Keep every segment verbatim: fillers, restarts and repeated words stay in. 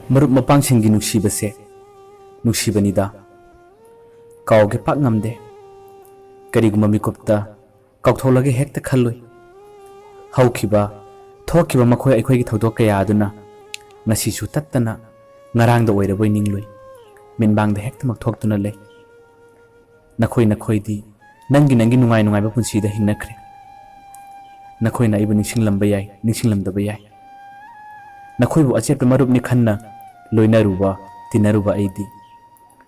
ꯃꯔꯨꯞ ꯃꯄꯥꯡꯁꯤꯡꯒꯤ ꯅꯨꯡꯁꯤꯕꯁꯦ ꯅꯨꯡꯁꯤꯕꯅꯤꯗ, ꯀꯥꯎꯒꯦ ꯄꯥꯛ ꯉꯝꯗꯦ꯫ ꯀꯔꯤꯒꯨꯝꯕ ꯃꯤꯀꯨꯞꯇ ꯀꯥꯎꯊꯣꯛꯂꯒꯦ ꯍꯦꯛꯇ ꯈꯜꯂꯨꯏ꯫ ꯍꯧꯈꯤꯕ, ꯊꯣꯛꯈꯤꯕ ꯃꯈꯣꯏ ꯑꯩꯈꯣꯏꯒꯤ ꯊꯧꯗꯣꯛ ꯀꯌꯥ ꯑꯗꯨꯅ ꯉꯁꯤꯁꯨ ꯇꯠꯇꯅ ꯉꯔꯥꯡꯗ ꯑꯣꯏꯔꯕꯣꯏ ꯅꯤꯡꯂꯨꯏ꯫ ꯃꯤꯠꯃꯥꯡꯗ ꯍꯦꯛꯇꯃꯛ ꯊꯣꯛꯇꯨꯅ ꯂꯩ꯫ ꯅꯈꯣꯏ ꯅꯈꯣꯏꯗꯤ ꯅꯪꯒꯤ ꯅꯪꯒꯤ ꯅꯨꯡꯉꯥꯏ ꯅꯨꯡꯉꯥꯏꯕ ꯄꯨꯟꯁꯤꯗ ꯍꯤꯡꯅꯈ꯭ꯔꯦ꯫ ꯅꯈꯣꯏꯅ ꯑꯩꯕꯨ ꯅꯤꯡꯁꯤꯡꯂꯝꯕ ꯌꯥꯏ, ꯅꯤꯡꯁꯤꯡꯂꯝꯗꯕ ꯌꯥꯏ꯫ ꯅꯈꯣꯏꯕꯨ ꯑꯆꯦꯠꯄ ꯃꯔꯨꯞꯅꯤ ꯈꯟꯅ ꯂꯣꯏꯅꯔꯨꯕ, ꯇꯤꯟꯅꯔꯨꯕ ꯑꯩꯗꯤ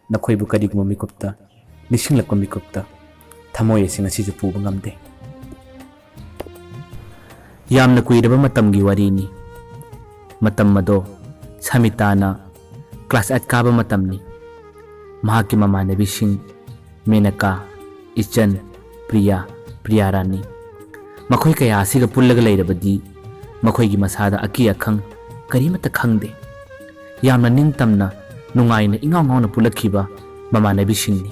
ꯅꯈꯣꯏꯕꯨ ꯀꯔꯤꯒꯨꯝꯕ ꯃꯤꯀꯨꯞꯇ, ꯅꯤꯡꯁꯤꯡꯂꯛꯄ ꯃꯤꯀꯨꯞꯇ ꯊꯃꯣꯏ ꯑꯁꯤ ꯉꯁꯤꯁꯨ ꯄꯨꯕ ꯉꯝꯗꯦ꯫ ꯌꯥꯝꯅ ꯀꯨꯏꯔꯕ ꯃꯇꯝꯒꯤ ꯋꯥꯔꯤꯅꯤ꯫ ꯃꯇꯝ ꯑꯗꯣ ꯁꯃꯤꯇꯥꯅ class eight ꯀꯥꯕ ꯃꯇꯝꯅꯤ꯫ ꯃꯍꯥꯛꯀꯤ ꯃꯃꯥꯟꯅꯕꯤꯁꯤꯡ ꯃꯦꯅꯀꯥ, ꯏꯆꯟ, ꯄ꯭ꯔꯤꯌꯥ, ꯄ꯭ꯔꯤꯌꯥ ꯔꯥꯅꯤ, ꯃꯈꯣꯏ ꯀꯌꯥ ꯑꯁꯤꯒ ꯄꯨꯜꯂꯒ ꯂꯩꯔꯕꯗꯤ ꯃꯈꯣꯏꯒꯤ ꯃꯁꯥꯗ ꯑꯀꯤ ꯑꯈꯪ ꯀꯔꯤꯃꯠꯇ ꯈꯪꯗꯦ꯫ ꯌꯥꯝꯅ ꯅꯤꯡꯇꯝꯅ, ꯅꯨꯡꯉꯥꯏꯅ, ꯏꯉꯥꯎ ꯉꯥꯎꯅ ꯄꯨꯜꯂꯛꯈꯤꯕ ꯃꯃꯥꯟꯅꯕꯤꯁꯤꯡꯅꯤ꯫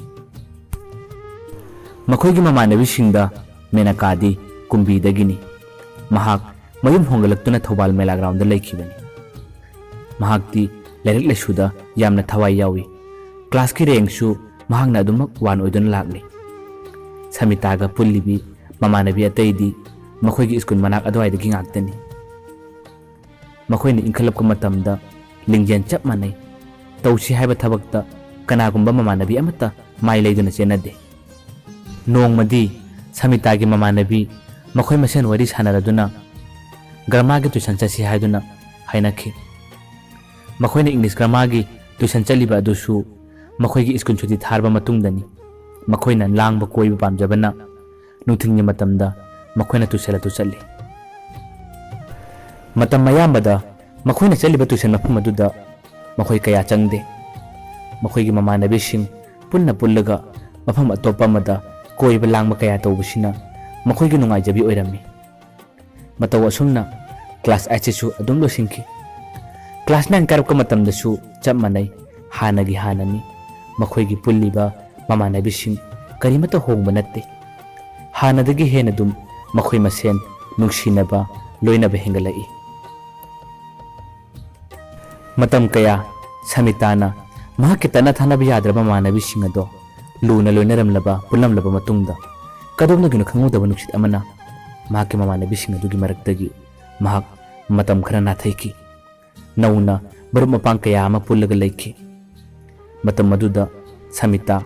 ꯃꯈꯣꯏꯒꯤ ꯃꯃꯥꯟꯅꯕꯤꯁꯤꯡꯗ ꯃꯦꯅꯀꯥꯗꯤ ꯀꯨꯝꯕꯤꯗꯒꯤꯅꯤ꯫ ꯃꯍꯥꯛ ꯃꯌꯨꯝ ꯍꯣꯡꯒꯠꯂꯛꯇꯨꯅ ꯊꯧꯕꯥꯜ ꯃꯦꯂꯥ ground ꯗ ꯂꯩꯈꯤꯕꯅꯤ꯫ ꯃꯍꯥꯛꯇꯤ ꯂꯥꯏꯔꯤꯛ ꯂꯥꯏꯁꯨꯗ ꯌꯥꯝꯅ ꯊꯋꯥꯏ ꯌꯥꯎꯏ꯫ Class ꯀꯤ rank ꯁꯨ ꯃꯍꯥꯛꯅ ꯑꯗꯨꯃꯛ one ꯑꯣꯏꯗꯨꯅ ꯂꯥꯛꯂꯤ꯫ ꯁꯃꯤꯇꯥꯒ ꯄꯨꯜꯂꯤꯕꯤ ꯃꯃꯥꯟꯅꯕꯤ ꯑꯇꯩꯗꯤ ꯃꯈꯣꯏꯒꯤ school ꯃꯅꯥꯛ ꯑꯗꯨꯋꯥꯏꯗꯒꯤ ꯉꯥꯛꯇꯅꯤ꯫ ꯃꯈꯣꯏꯅ ꯏꯟꯈꯠꯂꯛꯄ ꯃꯇꯝꯗ ꯂꯤꯡꯖꯦꯜ ꯆꯞ ꯃꯥꯟꯅꯩ꯫ ꯇꯧꯁꯤ ꯍꯥꯏꯕ ꯊꯕꯛꯇ ꯀꯅꯥꯒꯨꯝꯕ ꯃꯃꯥꯟꯅꯕꯤ ꯑꯃꯠꯇ ꯃꯥꯏ ꯂꯩꯗꯨꯅ ꯆꯦꯟꯅꯗꯦ꯫ ꯅꯣꯡꯃꯗꯤ ꯁꯃꯤꯇꯥꯒꯤ ꯃꯃꯥꯟꯅꯕꯤ ꯃꯈꯣꯏ ꯃꯁꯦꯟ ꯋꯥꯔꯤ ꯁꯥꯟꯅꯔꯗꯨꯅ grammar ꯒꯤ tuition ꯆꯠꯁꯤ ꯍꯥꯏꯗꯨꯅ ꯍꯥꯏꯅꯈꯤ꯫ ꯃꯈꯣꯏꯅ English grammar ꯒꯤ tuition ꯆꯠꯂꯤꯕ ꯑꯗꯨꯁꯨ ꯃꯈꯣꯏꯒꯤ school ꯁꯨꯇꯤ ꯊꯥꯔꯕ ꯃꯇꯨꯡꯗꯅꯤ꯫ ꯃꯈꯣꯏꯅ ꯂꯥꯡꯕ ꯀꯣꯏꯕ ꯄꯥꯝꯖꯕꯅ ꯅꯨꯡꯊꯤꯜꯒꯤ ꯃꯇꯝꯗ ꯃꯈꯣꯏꯅ tuition ꯑꯗꯨ ꯆꯠꯂꯤ꯫ ꯃꯇꯝ ꯑꯌꯥꯝꯕꯗ ꯃꯈꯣꯏꯅ ꯆꯠꯂꯤꯕ tuition ꯃꯐꯝ ꯑꯗꯨꯗ ꯃꯈꯣꯏ ꯀꯌꯥ ꯆꯪꯗꯦ꯫ ꯃꯈꯣꯏꯒꯤ ꯃꯃꯥꯟꯅꯕꯤꯁꯤꯡ ꯄꯨꯟꯅ ꯄꯨꯜꯂꯒ ꯃꯐꯝ ꯑꯇꯣꯞꯄ ꯑꯃꯗ ꯀꯣꯏꯕ ꯂꯥꯡꯕ ꯀꯌꯥ ꯇꯧꯕꯁꯤꯅ ꯃꯈꯣꯏꯒꯤ ꯅꯨꯡꯉꯥꯏꯖꯕꯤ ꯑꯣꯏꯔꯝꯃꯤ꯫ ꯃꯇꯧ ꯑꯁꯨꯝꯅ class eight ꯁꯤꯁꯨ ꯑꯗꯨꯝ ꯂꯣꯏꯁꯤꯟꯈꯤ꯫ Class nine ꯀꯥꯔꯛꯄ ꯃꯇꯝꯗꯁꯨ ꯆꯞ ꯃꯥꯟꯅꯩ, ꯍꯥꯟꯅꯒꯤ ꯍꯥꯟꯅꯅꯤ꯫ ꯃꯈꯣꯏꯒꯤ ꯄꯨꯜꯂꯤꯕ ꯃꯃꯥꯟꯅꯕꯤꯁꯤꯡ ꯀꯔꯤꯃꯠꯇ ꯍꯣꯡꯕ ꯅꯠꯇꯦ꯫ ꯍꯥꯟꯅꯗꯒꯤ ꯍꯦꯟꯅ ꯑꯗꯨꯝ ꯃꯈꯣꯏ ꯃꯁꯦꯟ ꯅꯨꯡꯁꯤꯅꯕ, ꯂꯣꯏꯅꯕ ꯍꯦꯟꯒꯠꯂꯛꯏ꯫ ꯃꯇꯝ ꯀꯌꯥ ꯁꯃꯤꯇꯥꯅ ꯃꯍꯥꯛꯀꯤ ꯇꯠꯅ ꯊꯥꯅꯕ ꯌꯥꯗ꯭ꯔꯕ ꯃꯃꯥꯟꯅꯕꯤꯁꯤꯡ ꯑꯗꯣ ꯂꯨꯅ ꯂꯣꯏꯅꯔꯝꯂꯕ, ꯄꯨꯜꯂꯝꯂꯕ ꯃꯇꯨꯡꯗ, ꯀꯗꯣꯝꯗꯒꯤꯅꯣ ꯈꯪꯍꯧꯗꯕ ꯅꯨꯡꯁꯤꯠ ꯑꯃꯅ ꯃꯍꯥꯛꯀꯤ ꯃꯃꯥꯟꯅꯕꯤꯁꯤꯡ ꯑꯗꯨꯒꯤ ꯃꯔꯛꯇꯒꯤ ꯃꯍꯥꯛ ꯃꯇꯝ ꯈꯔ ꯅꯥꯊꯩꯈꯤ꯫ ꯅꯧꯅ ꯃꯔꯨꯞ ꯃꯄꯥꯡ ꯀꯌꯥ ꯑꯃ ꯄꯨꯜꯂꯒ ꯂꯩꯈꯤ꯫ ꯃꯇꯝ ꯑꯗꯨꯗ ꯁꯃꯤꯇꯥ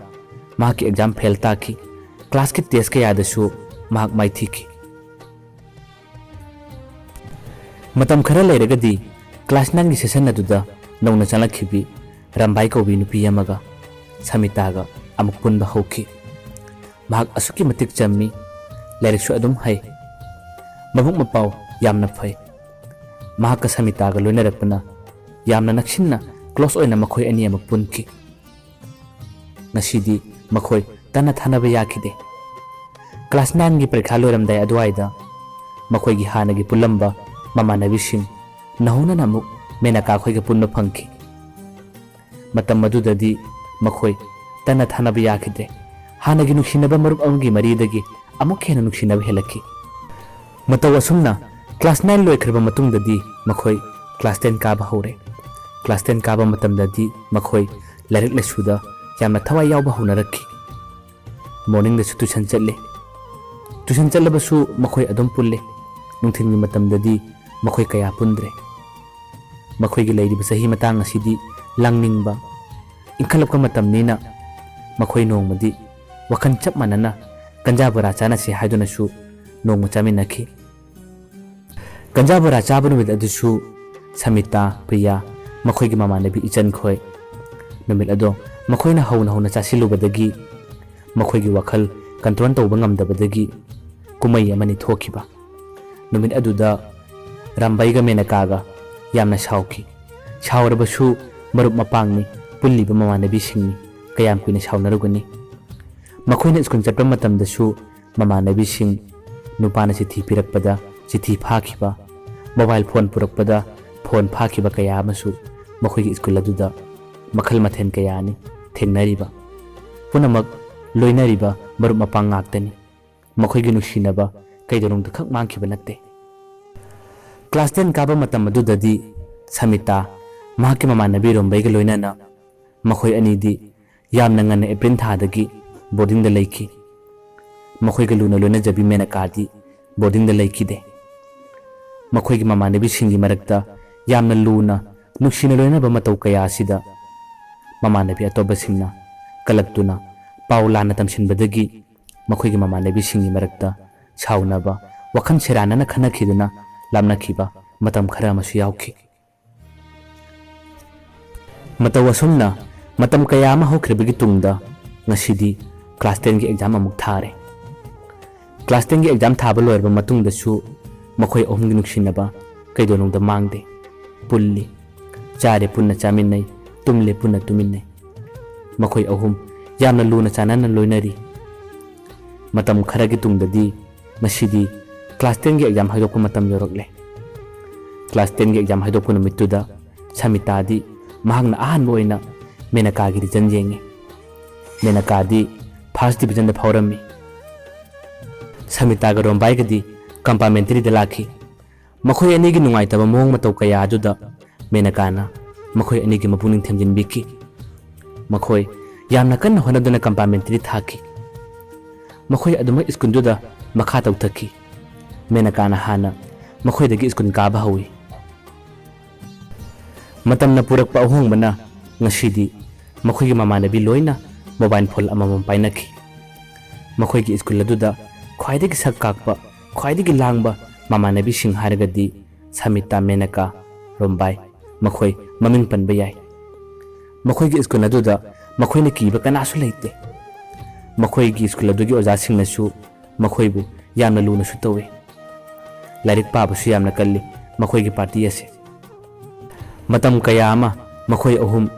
ꯃꯍꯥꯛꯀꯤ ꯑꯦꯛꯖꯥꯝ ꯐꯦꯜ ꯇꯥꯈꯤ꯫ ꯀ꯭ꯂꯥꯁꯀꯤ ꯇꯦꯁ ꯀꯌꯥꯗꯁꯨ ꯃꯍꯥꯛ ꯃꯥꯏꯊꯤꯈꯤ꯫ ꯃꯇꯝ ꯈꯔ ꯂꯩꯔꯒꯗꯤ ꯀ꯭ꯂꯥꯁ ꯅꯥꯏꯟꯒꯤ ꯁꯦꯁꯟ ꯑꯗꯨꯗ ꯅꯧꯅ ꯆꯪꯂꯛꯈꯤꯕꯤ ꯔꯝꯕꯥꯏ ꯀꯧꯕꯤ ꯅꯨꯄꯤ ꯑꯃꯒ ꯁꯃꯤꯇꯥꯒ ꯑꯃꯨꯛ ꯄꯨꯟꯕ ꯍꯧꯈꯤ꯫ ꯃꯍꯥꯛ ꯑꯁꯨꯛꯀꯤ ꯃꯇꯤꯛ ꯆꯝꯃꯤ, ꯂꯥꯏꯔꯤꯛꯁꯨ ꯑꯗꯨꯝ ꯍꯩ꯫ ꯃꯕꯨꯛ ꯃꯄꯥꯎ ꯌꯥꯝꯅ ꯐꯩ꯫ ꯃꯍꯥꯛꯀ ꯁꯃꯤꯇꯥꯒ ꯂꯣꯏꯅꯔꯛꯄꯅ ꯌꯥꯝꯅ ꯅꯛꯁꯤꯟꯅ ꯀ꯭ꯂꯣꯁ ꯑꯣꯏꯅ ꯃꯈꯣꯏ ꯑꯅꯤ ꯑꯃꯨꯛ ꯄꯨꯟꯈꯤ꯫ ꯉꯁꯤꯗꯤ ꯃꯈꯣꯏ ꯇꯠꯅ ꯊꯥꯅꯕ ꯌꯥꯈꯤꯗꯦ꯫ ꯀ꯭ꯂꯥꯁ ꯅꯥꯏꯟꯒꯤ ꯄꯔꯤꯈꯥ ꯂꯣꯏꯔꯝꯗꯥꯏ ꯑꯗꯨꯋꯥꯏꯗ ꯃꯈꯣꯏꯒꯤ ꯍꯥꯟꯅꯒꯤ ꯄꯨꯜꯂꯝꯕ ꯃꯃꯥꯟꯅꯕꯤꯁꯤꯡ ꯅꯧꯍꯧꯅꯅ ꯑꯃꯨꯛ ꯃꯦꯅꯀꯥ ꯈꯣꯏꯒ ꯄꯨꯟꯕ ꯐꯪꯈꯤ꯫ ꯃꯇꯝ ꯑꯗꯨꯗꯗꯤ ꯃꯈꯣꯏ ꯇꯠꯅ ꯊꯥꯅꯕ ꯌꯥꯈꯤꯗ꯭ꯔꯦ꯫ ꯍꯥꯟꯅꯒꯤ ꯅꯨꯡꯁꯤꯅꯕ ꯃꯔꯨꯞ ꯑꯃꯒꯤ ꯃꯔꯤꯗꯒꯤ ꯑꯃꯨꯛ ꯍꯦꯟꯅ ꯅꯨꯡꯁꯤꯅꯕ ꯍꯦꯜꯂꯛꯈꯤ꯫ ꯃꯇꯧ ꯑꯁꯨꯝꯅ ꯀ꯭ꯂꯥꯁ ꯅꯥꯏꯟ ꯂꯣꯏꯈ꯭ꯔꯕ ꯃꯇꯨꯡꯗꯗꯤ ꯃꯈꯣꯏ ꯀ꯭ꯂꯥꯁ ꯇꯦꯟ ꯀꯥꯕ ꯍꯧꯔꯦ꯫ ꯀ꯭ꯂꯥꯁ ꯇꯦꯟ ꯀꯥꯕ ꯃꯇꯝꯗꯗꯤ ꯃꯈꯣꯏ ꯂꯥꯏꯔꯤꯛ ꯂꯥꯏꯁꯨꯗ ꯌꯥꯝꯅ ꯊꯋꯥꯏ ꯌꯥꯎꯕ ꯍꯧꯅꯔꯛꯈꯤ꯫ ꯃꯣꯔꯅꯤꯡꯗꯁꯨ ꯇꯨꯏꯁꯟ ꯆꯠꯂꯦ꯫ ꯇꯨꯏꯁꯟ ꯆꯠꯂꯕꯁꯨ ꯃꯈꯣꯏ ꯑꯗꯨꯝ ꯄꯨꯜꯂꯦ꯫ ꯅꯨꯡꯊꯤꯜꯒꯤ ꯃꯇꯝꯗꯗꯤ ꯃꯈꯣꯏ ꯀꯌꯥ ꯄꯨꯟꯗ꯭ꯔꯦ꯫ ꯃꯈꯣꯏꯒꯤ ꯂꯩꯔꯤꯕ ꯆꯍꯤ ꯃꯇꯥꯡ ꯑꯁꯤꯗꯤ ꯂꯥꯡꯅꯤꯡꯕ, ꯏꯟꯈꯠꯂꯛꯄ ꯃꯇꯝꯅꯤꯅ ꯃꯈꯣꯏ ꯅꯣꯡꯃꯗꯤ ꯋꯥꯈꯜ ꯆꯞ ꯃꯥꯟꯅꯅ ꯀꯟꯖꯥ ꯕꯣꯔꯥ ꯆꯥꯅꯁꯤ ꯍꯥꯏꯗꯨꯅꯁꯨ ꯅꯣꯡꯃ ꯆꯥꯃꯤꯟꯅꯈꯤ꯫ ꯀꯟꯖꯥ ꯕꯣꯔꯥ ꯆꯥꯕ ꯅꯨꯃꯤꯠ ꯑꯗꯨꯁꯨ ꯁꯃꯤꯇꯥ, ꯄ꯭ꯔꯤꯌꯥ, ꯃꯈꯣꯏꯒꯤ ꯃꯃꯥꯟꯅꯕꯤ ꯏꯆꯟ ꯈꯣꯏ꯫ ꯅꯨꯃꯤꯠ ꯑꯗꯣ ꯃꯈꯣꯏꯅ ꯍꯧꯅ ꯍꯧꯅ ꯆꯥꯁꯤꯜꯂꯨꯕꯗꯒꯤ ꯃꯈꯣꯏꯒꯤ ꯋꯥꯈꯜ ꯀꯟꯇ꯭ꯔꯣꯜ ꯇꯧꯕ ꯉꯝꯗꯕꯗꯒꯤ ꯀꯨꯝꯍꯩ ꯑꯃꯅꯤ ꯊꯣꯛꯈꯤꯕ꯫ ꯅꯨꯃꯤꯠ ꯑꯗꯨꯗ ꯔꯥꯝꯕꯩꯒ ꯃꯦꯅꯀꯥꯒ ꯌꯥꯝꯅ ꯁꯥꯎꯈꯤ꯫ ꯁꯥꯎꯔꯕꯁꯨ ꯃꯔꯨꯞ ꯃꯄꯥꯡꯅꯤ, ꯄꯨꯜꯂꯤꯕ ꯃꯃꯥꯟꯅꯕꯤꯁꯤꯡꯅꯤ, ꯀꯌꯥꯝ ꯀꯨꯏꯅ ꯁꯥꯎꯅꯔꯨꯒꯅꯤ? ꯃꯈꯣꯏꯅ ꯁ꯭ꯀꯨꯜ ꯆꯠꯄ ꯃꯇꯝꯗꯁꯨ ꯃꯃꯥꯟꯅꯕꯤꯁꯤꯡ, ꯅꯨꯄꯥꯅ ꯆꯤꯊꯤ ꯄꯤꯔꯛꯄꯗ ꯆꯤꯊꯤ ꯐꯥꯈꯤꯕ, ꯃꯣꯕꯥꯏꯜ ꯐꯣꯟ ꯄꯨꯔꯛꯄꯗ ꯐꯣꯟ ꯐꯥꯈꯤꯕ ꯀꯌꯥ ꯑꯃꯁꯨ ꯃꯈꯣꯏꯒꯤ ꯁ꯭ꯀꯨꯜ ꯑꯗꯨꯗ ꯃꯈꯜ ꯃꯊꯦꯜ ꯀꯌꯥꯅꯤ ꯊꯦꯡꯅꯔꯤꯕ꯫ ꯄꯨꯝꯅꯃꯛ ꯂꯣꯏꯅꯔꯤꯕ ꯃꯔꯨꯞ ꯃꯄꯥꯡ ꯉꯥꯛꯇꯅꯤ꯫ ꯃꯈꯣꯏꯒꯤ ꯅꯨꯡꯁꯤꯅꯕ ꯀꯩꯗꯧꯅꯨꯡꯗ ꯈꯛ ꯃꯥꯡꯈꯤꯕ ꯅꯠꯇꯦ꯫ ꯀ꯭ꯂꯥꯁ ꯇꯦꯟ ꯀꯥꯕ ꯃꯇꯝ ꯑꯗꯨꯗꯗꯤ ꯁꯃꯤꯇꯥ ꯃꯍꯥꯛꯀꯤ ꯃꯃꯥꯟꯅꯕꯤ ꯔꯣꯝꯕꯩꯒ ꯂꯣꯏꯅꯅ ꯃꯈꯣꯏ ꯑꯅꯤꯗꯤ ꯌꯥꯝꯅ ꯉꯟꯅ ꯑꯦꯄ꯭ꯔꯤꯜ ꯊꯥꯗꯒꯤ ꯕꯣꯔꯗꯤꯡꯗ ꯂꯩꯈꯤ꯫ ꯃꯈꯣꯏꯒ ꯂꯨꯅ ꯂꯣꯏꯅꯖꯕꯤ ꯃꯦꯅꯀꯥꯗꯤ ꯕꯣꯔꯗꯤꯡꯗ ꯂꯩꯈꯤꯗꯦ꯫ ꯃꯈꯣꯏꯒꯤ ꯃꯃꯥꯟꯅꯕꯤꯁꯤꯡꯒꯤ ꯃꯔꯛꯇ ꯌꯥꯝꯅ ꯂꯨꯅ ꯅꯨꯡꯁꯤꯅ ꯂꯣꯏꯅꯕ ꯃꯇꯧ ꯀꯌꯥ ꯑꯁꯤꯗ ꯃꯃꯥꯟꯅꯕꯤ ꯑꯇꯣꯞꯄꯁꯤꯡꯅ ꯀꯂꯛꯇꯨꯅ ꯄꯥꯎ ꯂꯥꯟꯅ ꯇꯝꯁꯤꯟꯕꯗꯒꯤ ꯃꯈꯣꯏꯒꯤ ꯃꯃꯥꯟꯅꯕꯤꯁꯤꯡꯒꯤ ꯃꯔꯛꯇ ꯁꯥꯎꯅꯕ, ꯋꯥꯈꯜ ꯁꯦꯔꯥꯟꯅꯅ ꯈꯟꯅꯈꯤꯗꯨꯅ ꯂꯥꯞꯅꯈꯤꯕ ꯃꯇꯝ ꯈꯔ ꯑꯃꯁꯨ ꯌꯥꯎꯈꯤ꯫ ꯃꯇꯧ ꯑꯁꯨꯝꯅ ꯃꯇꯝ ꯀꯌꯥ ꯑꯃ ꯍꯧꯈ꯭ꯔꯕꯒꯤ ꯇꯨꯡꯗ ꯉꯁꯤꯗꯤ ꯀ꯭ꯂꯥꯁ ꯇꯦꯟꯒꯤ ꯑꯦꯛꯖꯥꯝ ꯑꯃꯨꯛ ꯊꯥꯔꯦ꯫ ꯀ꯭ꯂꯥꯁ ꯇꯦꯟꯒꯤ ꯑꯦꯛꯖꯥꯝ ꯊꯥꯕ ꯂꯣꯏꯔꯕ ꯃꯇꯨꯡꯗꯁꯨ ꯃꯈꯣꯏ ꯑꯍꯨꯝꯒꯤ ꯅꯨꯡꯁꯤꯅꯕ ꯀꯩꯗꯧꯅꯨꯡꯗ ꯃꯥꯡꯗꯦ꯫ ꯄꯨꯜꯂꯤ, ꯆꯥꯔꯦ ꯄꯨꯟꯅ ꯆꯥꯃꯤꯟꯅꯩ, ꯇꯨꯝꯂꯦ ꯄꯨꯟꯅ ꯇꯨꯃꯤꯟꯅꯩ꯫ ꯃꯈꯣꯏ ꯑꯍꯨꯝ ꯌꯥꯝꯅ ꯂꯨꯅ ꯆꯥꯟꯅꯅ ꯂꯣꯏꯅꯔꯤ꯫ ꯃꯇꯝ ꯈꯔꯒꯤ ꯇꯨꯡꯗꯗꯤ ꯉꯁꯤꯗꯤ ꯀ꯭ꯂꯥꯁ ꯇꯦꯟꯒꯤ ꯑꯦꯛꯖꯥꯝ ꯍꯥꯏꯗꯣꯛꯄ ꯃꯇꯝ ꯌꯧꯔꯛꯂꯦ꯫ ꯀ꯭ꯂꯥꯁ ꯇꯦꯟꯒꯤ ꯑꯦꯛꯖꯥꯝ ꯍꯥꯏꯗꯣꯛꯄ ꯅꯨꯃꯤꯠꯇꯨꯗ ꯁꯃꯤꯇꯥꯗꯤ ꯃꯍꯥꯛꯅ ꯑꯍꯥꯟꯕ ꯑꯣꯏꯅ ꯃꯦꯅꯀꯥꯒꯤ ꯔꯤꯖꯜ ꯌꯦꯡꯉꯤ꯫ ꯃꯦꯅꯀꯥꯗꯤ ꯐꯥꯔꯁ ꯗꯤꯕꯤꯖꯟꯗ ꯐꯥꯎꯔꯝꯃꯤ꯫ ꯁꯃꯤꯇꯥꯒ ꯔꯣꯝꯕꯥꯏꯒꯗꯤ ꯀꯝꯄꯥꯔꯃꯦꯟꯇꯔꯤꯗ ꯂꯥꯛꯈꯤ꯫ ꯃꯈꯣꯏ ꯑꯅꯤꯒꯤ ꯅꯨꯡꯉꯥꯏꯇꯕ ꯃꯑꯣꯡ ꯃꯇꯧ ꯀꯌꯥ ꯑꯗꯨꯗ ꯃꯦꯅꯀꯥꯅ ꯃꯈꯣꯏ ꯑꯅꯤꯒꯤ ꯃꯄꯨꯛꯅꯤꯡ ꯊꯦꯝꯖꯤꯟꯕꯤꯈꯤ꯫ ꯃꯈꯣꯏ ꯌꯥꯝꯅ ꯀꯟꯅ ꯍꯣꯠꯅꯗꯨꯅ ꯀꯝꯄꯥꯔꯃꯦꯟꯇꯔꯤ ꯊꯥꯈꯤ꯫ ꯃꯈꯣꯏ ꯑꯗꯨꯃꯛ ꯁ꯭ꯀꯨꯜꯗꯨꯗ ꯃꯈꯥ ꯇꯧꯊꯈꯤ꯫ ꯃꯦꯅꯀꯥꯅ ꯍꯥꯟꯅ ꯃꯈꯣꯏꯗꯒꯤ ꯁ꯭ꯀꯨꯜ ꯀꯥꯕ ꯍꯧꯏ꯫ ꯃꯇꯝꯅ ꯄꯨꯔꯛꯄ ꯑꯍꯣꯡꯕꯅ ꯉꯁꯤꯗꯤ ꯃꯈꯣꯏꯒꯤ ꯃꯃꯥꯟꯅꯕꯤ ꯂꯣꯏꯅ ꯃꯣꯕꯥꯏꯜ ꯐꯣꯟ ꯑꯃꯃꯝ ꯄꯥꯏꯅꯈꯤ꯫ ꯃꯈꯣꯏꯒꯤ ꯁ꯭ꯀꯨꯜ ꯑꯗꯨꯗ ꯈ꯭ꯋꯥꯏꯗꯒꯤ ꯁꯛ ꯀꯥꯛꯄ, ꯈ꯭ꯋꯥꯏꯗꯒꯤ ꯂꯥꯡꯕ ꯃꯃꯥꯟꯅꯕꯤꯁꯤꯡ ꯍꯥꯏꯔꯒꯗꯤ ꯁꯃꯤꯇꯥ, ꯃꯦꯅꯀꯥ, ꯔꯣꯝꯕꯥꯏ, ꯃꯈꯣꯏ ꯃꯃꯤꯡ ꯄꯟꯕ ꯌꯥꯏ꯫ ꯃꯈꯣꯏꯒꯤ ꯁ꯭ꯀꯨꯜ ꯑꯗꯨꯗ ꯃꯈꯣꯏꯅ ꯀꯤꯕ ꯀꯅꯥꯁꯨ ꯂꯩꯇꯦ꯫ ꯃꯈꯣꯏꯒꯤ ꯁ꯭ꯀꯨꯜ ꯑꯗꯨꯒꯤ ꯑꯣꯖꯥꯁꯤꯡꯅꯁꯨ ꯃꯈꯣꯏꯕꯨ ꯌꯥꯝꯅ ꯂꯨꯅꯁꯨ ꯇꯧꯏ꯫ ꯂꯥꯏꯔꯤꯛ ꯄꯥꯕꯁꯨ ꯌꯥꯝꯅ ꯀꯜꯂꯤ ꯃꯈꯣꯏꯒꯤ ꯄꯥꯔꯇꯤ ꯑꯁꯤ꯫ ꯃꯇꯝ ꯀꯌꯥ ꯑꯃ ꯃꯈꯣꯏ ꯑꯍꯨꯝ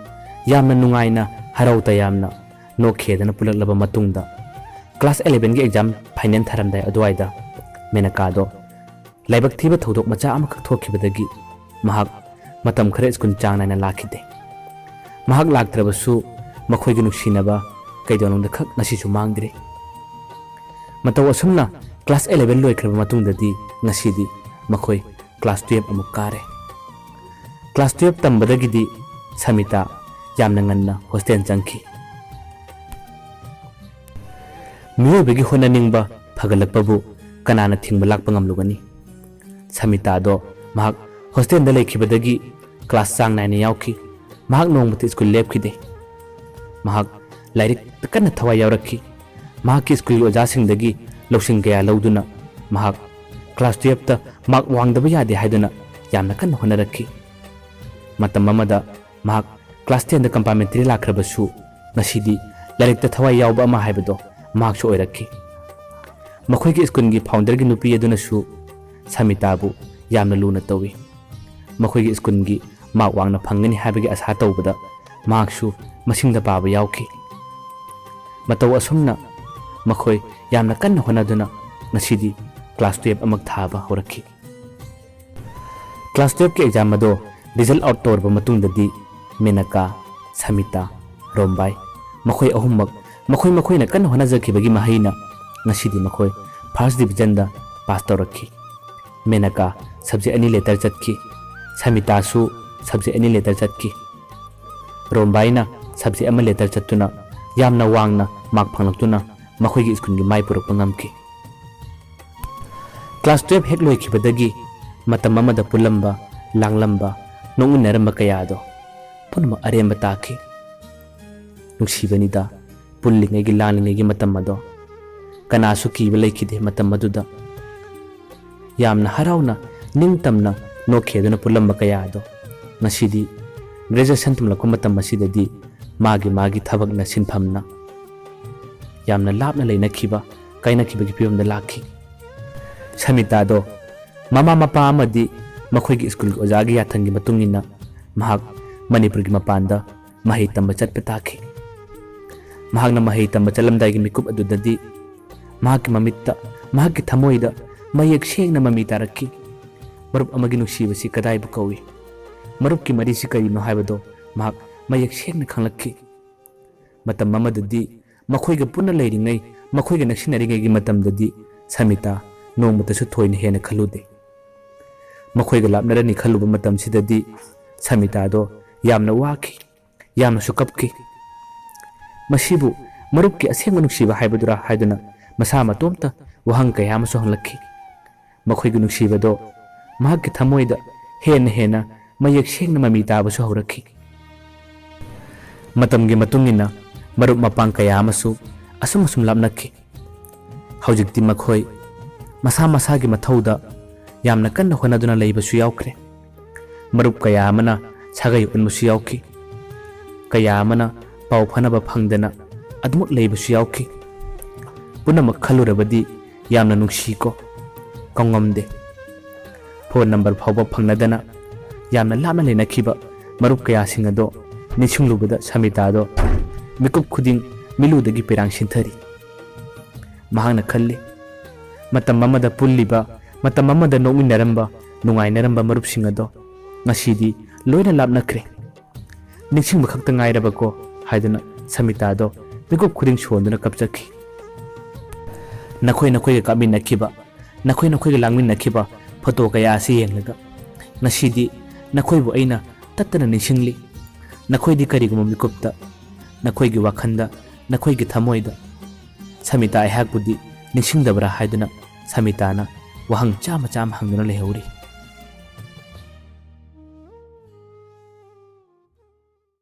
ꯌꯥꯝꯅ ꯅꯨꯡꯉꯥꯏꯅ, ꯍꯔꯥꯎ ꯇꯌꯥꯝꯅ ꯅꯣꯛꯈꯤꯗꯅ ꯄꯨꯜꯂꯛꯂꯕ ꯃꯇꯨꯡꯗ, ꯀ꯭ꯂꯥꯁ ꯑꯦꯂꯦꯚꯦꯟꯒꯤ ꯑꯦꯛꯖꯥꯝ ꯐꯥꯏꯅꯦꯜ ꯊꯥꯔꯝꯗꯥꯏ ꯑꯗꯨꯋꯥꯏꯗ ꯃꯦꯅꯀꯥꯗꯣ ꯂꯥꯏꯕꯛ ꯊꯤꯕ ꯊꯧꯗꯣꯛ ꯃꯆꯥ ꯑꯃꯈꯛ ꯊꯣꯛꯈꯤꯕꯗꯒꯤ ꯃꯍꯥꯛ ꯃꯇꯝ ꯈꯔ ꯁ꯭ꯀꯨꯜ ꯆꯥꯡ ꯅꯥꯏꯅ ꯂꯥꯛꯈꯤꯗꯦ꯫ ꯃꯍꯥꯛ ꯂꯥꯛꯇ꯭ꯔꯕꯁꯨ ꯃꯈꯣꯏꯒꯤ ꯅꯨꯡꯁꯤꯅꯕ ꯀꯩꯗꯧꯅꯨꯡꯗ ꯈꯛ ꯉꯁꯤꯁꯨ ꯃꯥꯡꯗ꯭ꯔꯤ꯫ ꯃꯇꯧ ꯑꯁꯨꯝꯅ ꯀ꯭ꯂꯥꯁ ꯑꯦꯂꯦꯚꯦꯟ ꯂꯣꯏꯈ꯭ꯔꯕ ꯃꯇꯨꯡꯗꯗꯤ ꯉꯁꯤꯗꯤ ꯃꯈꯣꯏ ꯀ꯭ꯂꯥꯁ ꯇꯨꯌꯦꯜꯞ ꯑꯃꯨꯛ ꯀꯥꯔꯦ꯫ ꯀ꯭ꯂꯥꯁ ꯇꯨꯌꯦꯜꯐ ꯇꯝꯕꯗꯒꯤꯗꯤ ꯁꯃꯤꯇꯥ ꯌꯥꯝꯅ ꯉꯟꯅ ꯍꯣꯁꯇꯦꯜ ꯆꯪꯈꯤ꯫ ꯃꯤꯑꯣꯏꯕꯒꯤ ꯍꯣꯠꯅꯅꯤꯡꯕ ꯐꯒꯠꯂꯛꯄꯕꯨ ꯀꯅꯥꯅ ꯊꯤꯡꯕ ꯂꯥꯛꯄ ꯉꯝꯂꯨꯒꯅꯤ? ꯁꯃꯤꯇꯥꯗꯣ ꯃꯍꯥꯛ ꯍꯣꯁꯇꯦꯜꯗ ꯂꯩꯈꯤꯕꯗꯒꯤ ꯀ꯭ꯂꯥꯁ ꯆꯥꯡ ꯅꯥꯏꯅ ꯌꯥꯎꯈꯤ꯫ ꯃꯍꯥꯛ ꯅꯣꯡꯃꯇ ꯁ꯭ꯀꯨꯜ ꯂꯦꯞꯈꯤꯗꯦ꯫ ꯃꯍꯥꯛ ꯂꯥꯏꯔꯤꯛꯇ ꯀꯟꯅ ꯊꯋꯥꯏ ꯌꯥꯎꯔꯛꯈꯤ꯫ ꯃꯍꯥꯛꯀꯤ ꯁ꯭ꯀꯨꯜꯒꯤ ꯑꯣꯖꯥꯁꯤꯡꯗꯒꯤ ꯂꯧꯁꯤꯡ ꯀꯌꯥ ꯂꯧꯗꯨꯅ ꯃꯍꯥꯛ ꯀ꯭ꯂꯥꯁ ꯇꯨꯌꯦꯜꯐꯇ ꯃꯥꯔꯛ ꯋꯥꯡꯗꯕ ꯌꯥꯗꯦ ꯍꯥꯏꯗꯨꯅ ꯌꯥꯝꯅ ꯀꯟꯅ ꯍꯣꯠꯅꯔꯛꯈꯤ꯫ ꯃꯇꯝ ꯑꯃꯗ ꯃꯍꯥꯛ ꯀ꯭ꯂꯥꯁ ꯇꯦꯟꯗ ꯀꯝꯄꯥꯔꯃꯦꯟꯇꯔꯤ ꯂꯥꯛꯈ꯭ꯔꯕꯁꯨ, ꯉꯁꯤꯗꯤ ꯂꯥꯏꯔꯤꯛꯇ ꯊꯋꯥꯏ ꯌꯥꯎꯕ ꯑꯃ ꯍꯥꯏꯕꯗꯣ ꯃꯍꯥꯛꯁꯨ ꯑꯣꯏꯔꯛꯈꯤ꯫ ꯃꯈꯣꯏꯒꯤ ꯁ꯭ꯀꯨꯜꯒꯤ ꯐꯥꯎꯟꯗꯔꯒꯤ ꯅꯨꯄꯤ ꯑꯗꯨꯅꯁꯨ ꯁꯃꯤꯇꯥꯕꯨ ꯌꯥꯝꯅ ꯂꯨꯅ ꯇꯧꯏ꯫ ꯃꯈꯣꯏꯒꯤ ꯁ꯭ꯀꯨꯜꯒꯤ ꯃꯥꯔꯛ ꯋꯥꯡꯅ ꯐꯪꯒꯅꯤ ꯍꯥꯏꯕꯒꯤ ꯑꯁꯥ ꯇꯧꯕꯗ ꯃꯍꯥꯛꯁꯨ ꯃꯁꯤꯡꯗ ꯄꯥꯕ ꯌꯥꯎꯈꯤ꯫ ꯃꯇꯧ ꯑꯁꯨꯝꯅ ꯃꯈꯣꯏ ꯌꯥꯝꯅ ꯀꯟꯅ ꯍꯣꯠꯅꯗꯨꯅ ꯉꯁꯤꯗꯤ ꯀ꯭ꯂꯥꯁ ꯇꯨꯌꯦꯜꯐ ꯑꯃꯨꯛ ꯊꯥꯕ ꯍꯧꯔꯛꯈꯤ꯫ ꯀ꯭ꯂꯥꯁ ꯇꯨꯌꯦꯜꯐꯀꯤ ꯑꯦꯛꯖꯥꯝ ꯑꯗꯣ ꯔꯤꯖꯜ ꯑꯥꯎꯠ ꯇꯧꯔꯕ ꯃꯇꯨꯡꯗꯗꯤ ꯃꯦꯅꯀꯥ, ꯁꯃꯤꯇꯥ, ꯔꯣꯝꯕꯥꯏ, ꯃꯈꯣꯏ ꯑꯍꯨꯝꯃꯛ ꯃꯈꯣꯏ ꯃꯈꯣꯏꯅ ꯀꯟꯅ ꯍꯣꯠꯅꯖꯈꯤꯕꯒꯤ ꯃꯍꯩꯅ ꯉꯁꯤꯗꯤ ꯃꯈꯣꯏ ꯐꯥꯔꯁ ꯗꯤꯕꯤꯖꯟꯗ ꯄꯥꯁ ꯇꯧꯔꯛꯈꯤ꯫ ꯃꯦꯅꯀꯥ ꯁꯕꯖꯦꯛ ꯑꯅꯤ ꯂꯦꯇꯔ ꯆꯠꯈꯤ꯫ ꯁꯃꯤꯇꯥꯁꯨ ꯁꯕꯖꯦꯛ ꯑꯅꯤ ꯂꯦꯇꯔ ꯆꯠꯈꯤ꯫ ꯔꯣꯝꯕꯥꯏꯅ ꯁꯕꯖꯦꯛ ꯑꯃ ꯂꯦꯇꯔ ꯆꯠꯇꯨꯅ ꯌꯥꯝꯅ ꯋꯥꯡꯅ ꯃꯥꯔꯛ ꯐꯪꯂꯛꯇꯨꯅ ꯃꯈꯣꯏꯒꯤ ꯁ꯭ꯀꯨꯜꯒꯤ ꯃꯥꯏ ꯄꯨꯔꯛꯄ ꯉꯝꯈꯤ꯫ ꯀ꯭ꯂꯥꯁ ꯇꯨꯌꯦꯜꯐ ꯍꯦꯛ ꯂꯣꯏꯈꯤꯕꯗꯒꯤ ꯃꯇꯝ ꯑꯃꯗ ꯄꯨꯜꯂꯝꯕ, ꯂꯥꯡꯂꯝꯕ, ꯅꯣꯛꯃꯤꯟꯅꯔꯝꯕ ꯀꯌꯥꯗꯣ ꯄꯨꯝꯅꯃꯛ ꯑꯔꯦꯝꯕ ꯇꯥꯈꯤ꯫ ꯅꯨꯡꯁꯤꯕꯅꯤꯗ, ꯄꯨꯜꯂꯤꯉꯩꯒꯤ ꯂꯥꯡꯂꯤꯉꯩꯒꯤ ꯃꯇꯝ ꯑꯗꯣ꯫ ꯀꯅꯥꯁꯨ ꯀꯤꯕ ꯂꯩꯈꯤꯗꯦ ꯃꯇꯝ ꯑꯗꯨꯗ꯫ ꯌꯥꯝꯅ ꯍꯔꯥꯎꯅ, ꯅꯤꯡꯇꯝꯅ ꯅꯣꯛꯈꯤ ꯑꯗꯨꯅ ꯄꯨꯜꯂꯝꯕ ꯀꯌꯥ ꯑꯗꯣ꯫ ꯉꯁꯤꯗꯤ ꯒ꯭ꯔꯦꯖꯨꯑꯦꯁꯟ ꯇꯝꯂꯛꯄ ꯃꯇꯝ ꯑꯁꯤꯗꯗꯤ ꯃꯥꯒꯤ ꯃꯥꯒꯤ ꯊꯕꯛꯅ, ꯁꯤꯟꯐꯝꯅ ꯌꯥꯝꯅ ꯂꯥꯞꯅ ꯂꯩꯅꯈꯤꯕ, ꯀꯥꯏꯅꯈꯤꯕꯒꯤ ꯐꯤꯕꯝꯗ ꯂꯥꯛꯈꯤ꯫ ꯁꯃꯤꯇꯥꯗꯣ ꯃꯃꯥ ꯃꯄꯥ ꯑꯃꯗꯤ ꯃꯈꯣꯏꯒꯤ ꯁ꯭ꯀꯨꯜꯒꯤ ꯑꯣꯖꯥꯒꯤ ꯌꯥꯊꯪꯒꯤ ꯃꯇꯨꯡ ꯏꯟꯅ ꯃꯍꯥꯛ ꯃꯅꯤꯄꯨꯔꯒꯤ ꯃꯄꯥꯟꯗ ꯃꯍꯩ ꯇꯝꯕ ꯆꯠꯄ ꯇꯥꯈꯤ꯫ ꯃꯍꯥꯛꯅ ꯃꯍꯩ ꯇꯝꯕ ꯆꯠꯂꯝꯗꯥꯏꯒꯤ ꯃꯤꯀꯨꯞ ꯑꯗꯨꯗꯗꯤ ꯃꯍꯥꯛꯀꯤ ꯃꯃꯤꯠꯇ, ꯃꯍꯥꯛꯀꯤ ꯊꯃꯣꯏꯗ ꯃꯌꯦꯛ ꯁꯦꯡꯅ ꯃꯃꯤ ꯇꯥꯔꯛꯈꯤ꯫ ꯃꯔꯨꯞ ꯑꯃꯒꯤ ꯅꯨꯡꯁꯤꯕꯁꯤ ꯀꯗꯥꯏꯕꯨ ꯀꯧꯏ? ꯃꯔꯨꯞꯀꯤ ꯃꯔꯤꯁꯤ ꯀꯔꯤꯅꯣ ꯍꯥꯏꯕꯗꯣ ꯃꯍꯥꯛ ꯃꯌꯦꯛ ꯁꯦꯡꯅ ꯈꯪꯂꯛꯈꯤ꯫ ꯃꯇꯝ ꯑꯃꯗꯗꯤ ꯃꯈꯣꯏꯒ ꯄꯨꯟꯅ ꯂꯩꯔꯤꯉꯩ, ꯃꯈꯣꯏꯒ ꯅꯛꯁꯤꯟꯅꯔꯤꯉꯩꯒꯤ ꯃꯇꯝꯗꯗꯤ ꯁꯃꯤꯇꯥ ꯅꯣꯡꯃꯇꯁꯨ ꯊꯣꯏꯅ ꯍꯦꯟꯅ ꯈꯜꯂꯨꯗꯦ꯫ ꯃꯈꯣꯏꯒ ꯂꯥꯞꯅꯔꯅꯤ ꯈꯜꯂꯨꯕ ꯃꯇꯝꯁꯤꯗꯗꯤ ꯁꯃꯤꯇꯥꯗꯣ ꯌꯥꯝꯅ ꯋꯥꯈꯤ, ꯌꯥꯝꯅꯁꯨ ꯀꯞꯈꯤ꯫ ꯃꯁꯤꯕꯨ ꯃꯔꯨꯞꯀꯤ ꯑꯁꯦꯡꯕ ꯅꯨꯡꯁꯤꯕ ꯍꯥꯏꯕꯗꯨꯔꯥ ꯍꯥꯏꯗꯨꯅ ꯃꯁꯥ ꯃꯇꯣꯝꯇ ꯋꯥꯍꯪ ꯀꯌꯥ ꯑꯃꯁꯨ ꯍꯪꯂꯛꯈꯤ꯫ ꯃꯈꯣꯏꯒꯤ ꯅꯨꯡꯁꯤꯕꯗꯣ ꯃꯍꯥꯛꯀꯤ ꯊꯃꯣꯏꯗ ꯍꯦꯟꯅ ꯍꯦꯟꯅ ꯃꯌꯦꯛ ꯁꯦꯡꯅ ꯃꯃꯤ ꯇꯥꯕꯁꯨ ꯍꯧꯔꯛꯈꯤ꯫ ꯃꯇꯝꯒꯤ ꯃꯇꯨꯡ ꯏꯟꯅ ꯃꯔꯨꯞ ꯃꯄꯥꯡ ꯀꯌꯥ ꯑꯃꯁꯨ ꯑꯁꯨꯝ ꯑꯁꯨꯝ ꯂꯥꯞꯅꯈꯤ꯫ ꯍꯧꯖꯤꯛꯇꯤ ꯃꯈꯣꯏ ꯃꯁꯥ ꯃꯁꯥꯒꯤ ꯃꯊꯧꯗ ꯌꯥꯝꯅ ꯀꯟꯅ ꯍꯣꯠꯅꯗꯨꯅ ꯂꯩꯕꯁꯨ ꯌꯥꯎꯈ꯭ꯔꯦ꯫ ꯃꯔꯨꯞ ꯀꯌꯥ ꯑꯃꯅ ꯁꯥꯒꯩ ꯑꯣꯟꯕꯁꯨ ꯌꯥꯎꯈꯤ꯫ ꯀꯌꯥ ꯑꯃꯅ ꯄꯥꯎ ꯐꯥꯎꯅꯕ ꯐꯪꯗꯅ ꯑꯗꯨꯃꯛ ꯂꯩꯕꯁꯨ ꯌꯥꯎꯈꯤ꯫ ꯄꯨꯝꯅꯃꯛ ꯈꯜꯂꯨꯔꯕꯗꯤ ꯌꯥꯝꯅ ꯅꯨꯡꯁꯤꯀꯣ, ꯀꯥꯎꯉꯝꯗꯦ꯫ ꯐꯣꯟ ꯅꯝꯕꯔ ꯐꯥꯎꯕ ꯐꯪꯅꯗꯅ ꯌꯥꯝꯅ ꯂꯥꯞꯅ ꯂꯩꯅꯈꯤꯕ ꯃꯔꯨꯞ ꯀꯌꯥꯁꯤꯡ ꯑꯗꯣ ꯅꯤꯡꯁꯤꯡꯂꯨꯕꯗ ꯁꯃꯤꯇꯥꯗꯣ ꯃꯤꯀꯨꯞ ꯈꯨꯗꯤꯡ ꯃꯤꯠꯂꯨꯗꯒꯤ ꯄꯤꯔꯥꯡ ꯁꯤꯟꯊꯔꯤ꯫ ꯃꯍꯥꯛꯅ ꯈꯜꯂꯤ, ꯃꯇꯝ ꯑꯃꯗ ꯄꯨꯜꯂꯤꯕ, ꯃꯇꯝ ꯑꯃꯗ ꯅꯣꯛꯃꯤꯟꯅꯔꯝꯕ, ꯅꯨꯡꯉꯥꯏꯅꯔꯝꯕ ꯃꯔꯨꯞꯁꯤꯡ ꯑꯗꯣ ꯉꯁꯤꯗꯤ ꯂꯣꯏꯅ ꯂꯥꯞꯅꯈ꯭ꯔꯦ꯫ ꯅꯤꯡꯁꯤꯡꯕ ꯈꯛꯇ ꯉꯥꯏꯔꯕꯀꯣ ꯍꯥꯏꯗꯨꯅ ꯁꯃꯤꯇꯥꯗꯣ ꯃꯤꯀꯨꯞ ꯈꯨꯗꯤꯡ ꯁꯣꯟꯗꯨꯅ ꯀꯞꯆꯈꯤ꯫ ꯅꯈꯣꯏ ꯅꯈꯣꯏꯒ ꯀꯥꯞꯃꯤꯟꯅꯈꯤꯕ, ꯅꯈꯣꯏ ꯅꯈꯣꯏꯒ ꯂꯥꯡꯃꯤꯟꯅꯈꯤꯕ ꯐꯣꯇꯣ ꯀꯌꯥ ꯑꯁꯤ ꯌꯦꯡꯂꯒ ꯉꯁꯤꯗꯤ ꯅꯈꯣꯏꯕꯨ ꯑꯩꯅ ꯇꯠꯇꯅ ꯅꯤꯡꯁꯤꯡꯂꯤ꯫ ꯅꯈꯣꯏꯗꯤ ꯀꯔꯤꯒꯨꯝꯕ ꯃꯤꯀꯨꯞꯇ ꯅꯈꯣꯏꯒꯤ ꯋꯥꯈꯜꯗ ꯅꯈꯣꯏꯒꯤ ꯊꯃꯣꯏꯗ ꯁꯃꯤꯇꯥ ꯑꯩꯍꯥꯛꯄꯨꯗꯤ ꯅꯤꯡꯁꯤꯡꯗꯕ꯭ꯔꯥ ꯍꯥꯏꯗꯨꯅ ꯁꯃꯤꯇꯥꯅ ꯋꯥꯍꯪ ꯆꯥꯝꯃ ꯆꯥꯝꯃ ꯍꯪꯗꯨꯅ ꯂꯩꯍꯧꯔꯤ꯫